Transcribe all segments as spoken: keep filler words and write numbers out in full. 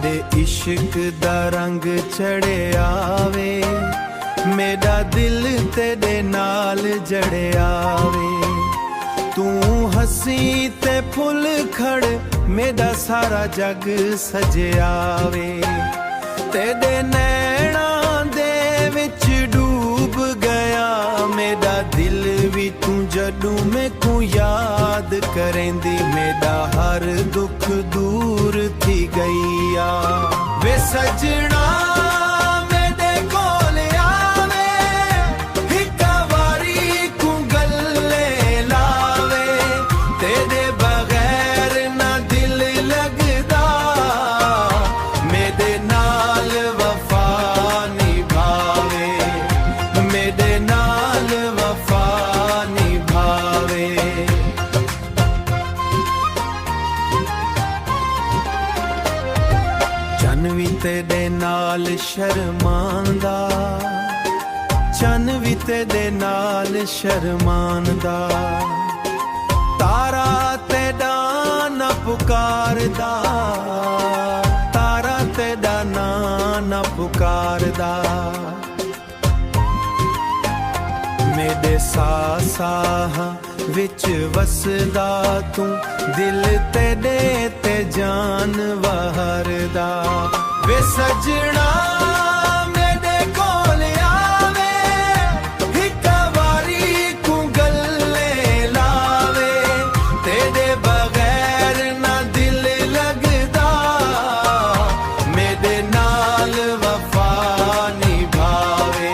عشق دا رنگ چڑھیا وے، میݙا دل تیݙے نال جڑیا وے۔ توں ہنسی تے پھل کھڑ، میݙا سارا جگ سجیا وے۔ تیݙے نیناں دے وچ ڈوب ڳیا میݙا دل وی، توں جݙوں میکوں یاد کریندی، میݙا ہر دکھ دور تھی ڳئی آ۔ وے سڄݨا، میݙے کول آوے، ہک واری کوں ڳلے لاوے، تیݙے بغیر نہ دل لڳدا، میݙے نال وفا نبھاوے، میݙے نال وفا نبھاوے۔ چن وی تیݙے نال شرماندا، چن وی تیݙے نال شرماندا، تارا تیݙا نہ پکاردا، تارا تیݙا ناں نہ پکاردا۔ میݙے ساہ ساہ وچ وسدا توں، دل تیݙے تے جان وہردا۔ وے سڄݨا، میݙے کول آوے، ہک واری کوں ڳلے لاوے، تیݙے بغیر نہ دل لڳدا، میݙے نال وفا نبھاوے،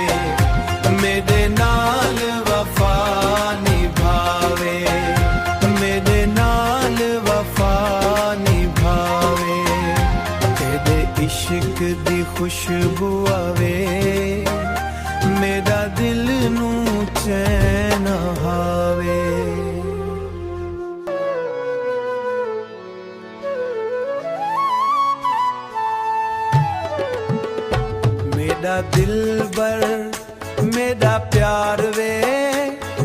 میݙے نال وفا نبھاوے، میݙے نال وفا نبھاوے۔ تیݙے عشق دی خوشبو آوے، میݙا دل نوں چین ہاوے۔ میݙا دلبر، میݙا پیار وے،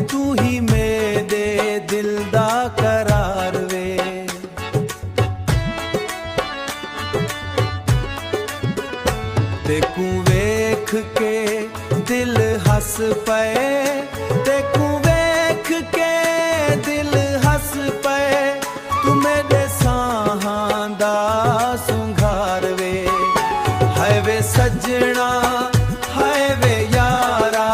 توں ہی میݙے دل دا قرار وے۔ تیکوں ویکھ کے دل ہس پئے، تیکوں ویکھ کے دل ہس پئے، توں میݙے ساہاں دا سنگھار وے۔ ہائے وے سڄݨا، ہائے وے یارا،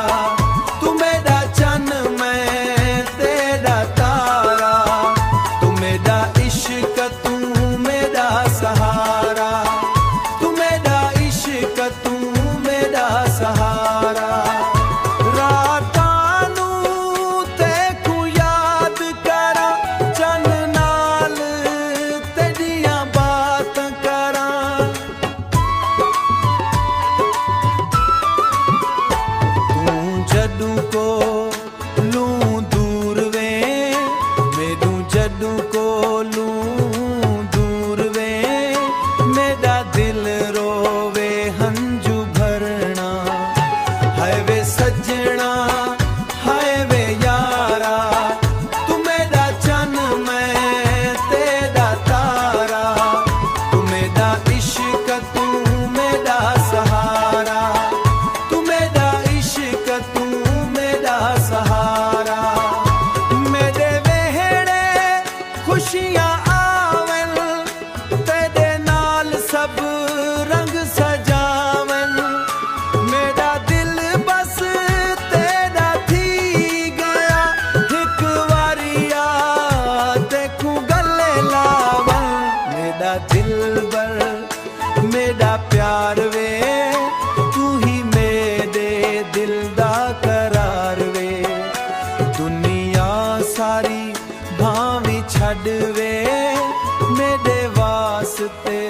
توں میݙا چن میں تیݙا تارا، توں میݙا عشق توں میݙا سہارا، توں میݙا عشق توں میݙا سہارا۔ راتاں نوں تیکوں یاد کراں، چن نال تیݙیاں باتاں کراں۔ توں جݙوں کولوں دور ویں، میݙوں جݙوں کولوں دور ویں، میݙا دل رووے ہنجوں بھرݨا۔ ہائے وے سڄݨا، ہائے وے یارا، توں میݙا چن میں تیݙا تارا، توں میݙا عشق توں میݙا سہارا، توں میݙا عشق توں میݙا سہارا۔ میݙے ویہڑے خوشیاں آون، تیݙے نال سب رنگ سجاون۔ میݙا دل بس تیݙا تھی ڳیا، ہک واری آ تیکوں ڳلے لاون۔ میݙا دلبر، میݙا پیار وے، توں ہی میݙے دل دا قرار وے۔ دنیا ساری بھانویں چھݙ وے، میݙے واسطے